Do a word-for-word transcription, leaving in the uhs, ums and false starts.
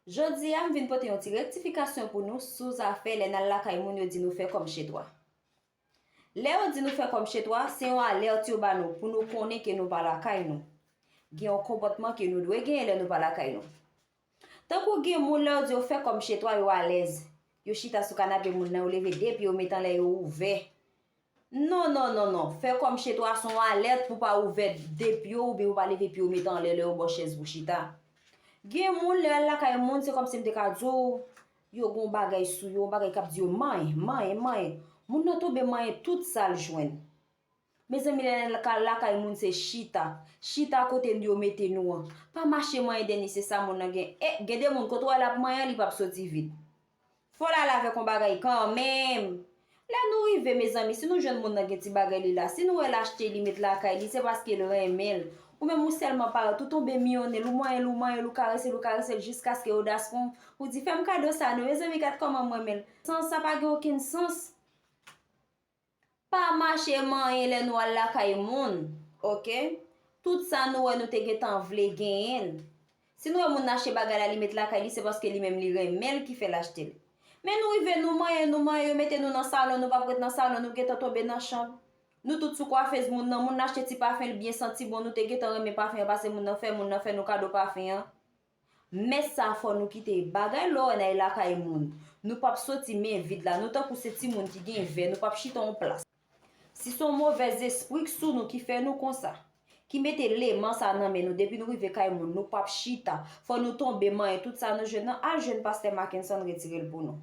Jodi a, m vin pote yon ti rektifikasyon pou nou sou zafè lè n al lakay moun yo di nou fè kòm chez toi. Lè yo di nou fè kòm chez toi, se yon alèt yo ba nou pou nou konnen ke nou pa lakay nou. Gen yon konpòtman ke nou dwe genyen lè nou pa lakay nou. Tankou gen moun lè yo di yo fè kòm chez toi yo alèz. Yo chita sou kanape moun nan, yo leve de pye yo met anlè yo ouvè. Non, non, non, non. Fè kòm chez toi se yon alèt pou pa ouvè de pye w oubyen pou pa leve pye w met anlè lè yo ba w chèz pou chita. Gen moun lè y al lakay moun, se kòmsi m te ka di w, yo gen yon bagay sou yo, yon bagay k ap di yo manyen, manyen, manyen. Moun nan tonbe manyen tout sa l jwenn. Mezanmi, lè n al lakay moun se chita. Chita kote yo mete nou an. Pa mache manyen dènye, se sa moun nan gen. E, gen de moun kote w wè l ap manyen, li p ap soti vit. Fò l ale avèk yon bagay kanmenm. Lè nou rive, mezanmi, si nou jwenn moun nan gen ti bagay li la, si nou wè l achte, li met lakay li, se paske l renmen l. Ou menm ou sèlman parèt, ou tonbe miyonnen l, ou manyen l, ou manyen l, ou karese l, ou karese l, jiskaske odas pran w, ou di, "Fè m kado sa non, mezanmi, gad kòman m renmen l." Sans sa pa gen okenn sans. Pa mache manyen lè nou al lakay moun, oke? Tout sa nou wè nou te gentan vle genyen l. Si nou wè moun achte bagay la, li met lakay li, se paske li menm li renmen l ki fè l achte l. Men nou rive, nou manyen, nou manyen, yo mete nou nan salon, nou p ap ret nan salon, nou gentan tonbe nan chanm. Nou tout sou kwafez moun nan, moun nan achte ti pafen, li byen santi bon, nou te gentan renmen pafen an, pase moun nan fè, moun nan fè nou kado pafen an. Men sa fò nou kite bagay lè w wè n al lakay moun. Nou p ap soti men vid la, nou tankou se timoun ki gen vè, nou p ap chita yon plas. Si se yon movèz espri k sou nou ki fè nou konsa, ki mete leman sa nan men nou, depi nou rive kay moun, nou p ap chita. Fò nou tonbe manyen tout sa nou jwenn nan, al jwenn pastè Mackenson retire l pou nou.